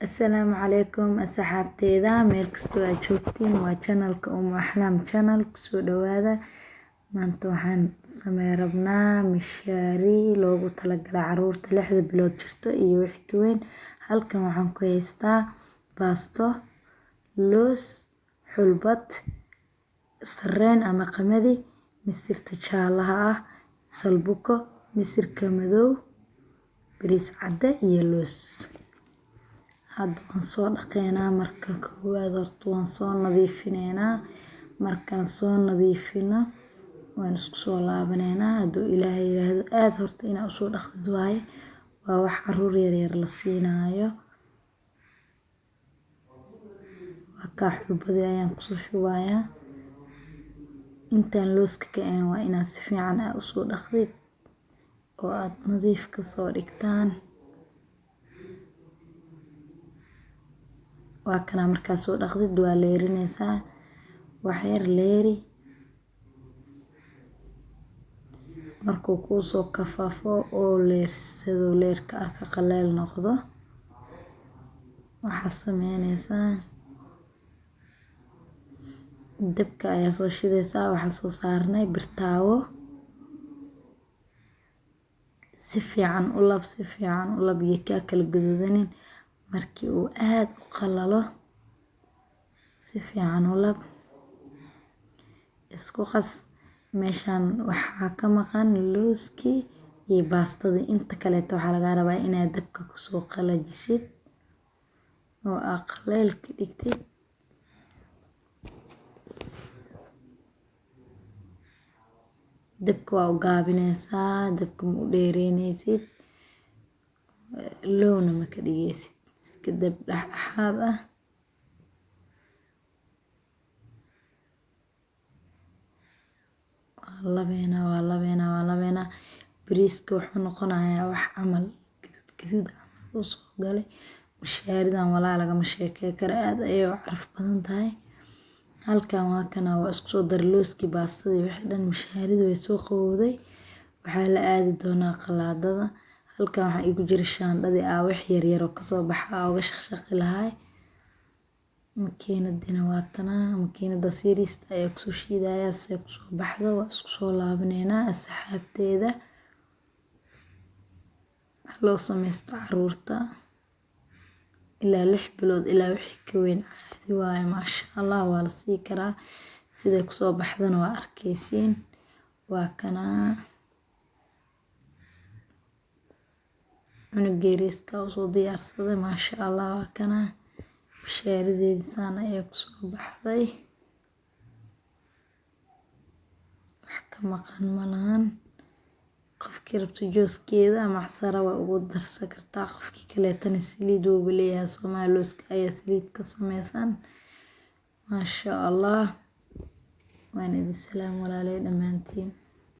Asalaamu calaykum asxaabteyda, meel kastoo aad joogtiin. Waa channelka Umu Axlaam Channel, kusoo dhawaada. Maanta waxaan samey rabnaa mishaari loogu talagalay caruurta 6da bilood jirto iyo wixii ka weyn. Halkan waxaan ku haystaa baasto, loos, xulbad, sareen ama qamadi, misirta jaalaha ah, salbuko, misirka madow, bariis cadde iyo loos. Hadda waan soo dhaqeynaa. Marka koowaad horta waan soo nadiifineynaa. Markaan soo nadiifino, waan isku soo laabaneynaa hadduu Ilaahay yiraahdo. Aada horta inaa usoo dhaqdid waaye, waa wax caruur yaryar la siinaayo. Waa kaa, xulbadii ayaan kusoo shubayaa. Intaan looska ka ahayn waa inaad si fiican aa usoo dhaqdid oo aad nadiif kasoo dhigtaan. Waa kana, markaa soo dhaqdid waa leerinaysaa, wax yar leeri. Markuu kuusoo kafafo oo leersado, leerka arka qaleel noqdo, waxaad sameyneysaa dabka ayaa soo shidaysaa. Waxaa soo saarnay birtaawo. Si fiican u lab, si fiican u lab, iyo kaa kala guduudanin. Markii uu aada u qalalo, si fiican u lab, isku qas. Meeshaan waxaa ka maqan looskii iyo baastadii. Inta kaleeto waxaa lagaa rabaa inaad dabka kusoo qalajisid oo aad qaleel ka dhigtid. Dabka waa u gaabineysaa, dabka ma u dheereyneysid, lowna ma ka dhigeysid, iska dab dhexdhexaad ah. Waa labeynaa, waa labeynaa, waa labeynaa. Bariiska wuxuu noqonayaa wax camal gaduud gaduud camal uu soo galay. Mishaaridan walaa lagama sheekey karo, aada ayay u caraf badan tahay. Halkan waa kana, waa isku soo daray looskii, baastadii, wixii dhan. Mishaaridii way soo qabowday, waxaa la aadi doonaa qalaadada. Halkan waxaa igu jira shaandhadii aa wax yaryar oo kasoo baxa aa uga shaqshaqi lahay. Makiinadiina waa tanaa, makiinada siiriista ayaa kusoo shiidayaa si ay kusoo baxdo. Waa isku soo laabaneynaa asxaabteeda. Wax loo sameysto caruurta ilaa 6 bilood ilaa wixii ka weyn caadi waaye, maasha Allah, waa la sii karaa. Siday kusoo baxdana waa arkeysiin. Waa kanaa, cunug yariiska usoo diyaarsaday, maasha Allah. Waa kanaa, mishaarideedii saan ayaa kusoo baxday, wax ka maqan malahan. Qofkii rabto jooskeeda ama macsaro waa ugu darsan kartaa, qofkii kaleetana saliid wuuba leeyahay. Soomaali looska ayaa saliid ka sameysan, maasha Allah. Waan idin salaam walaalay dhammaantiin.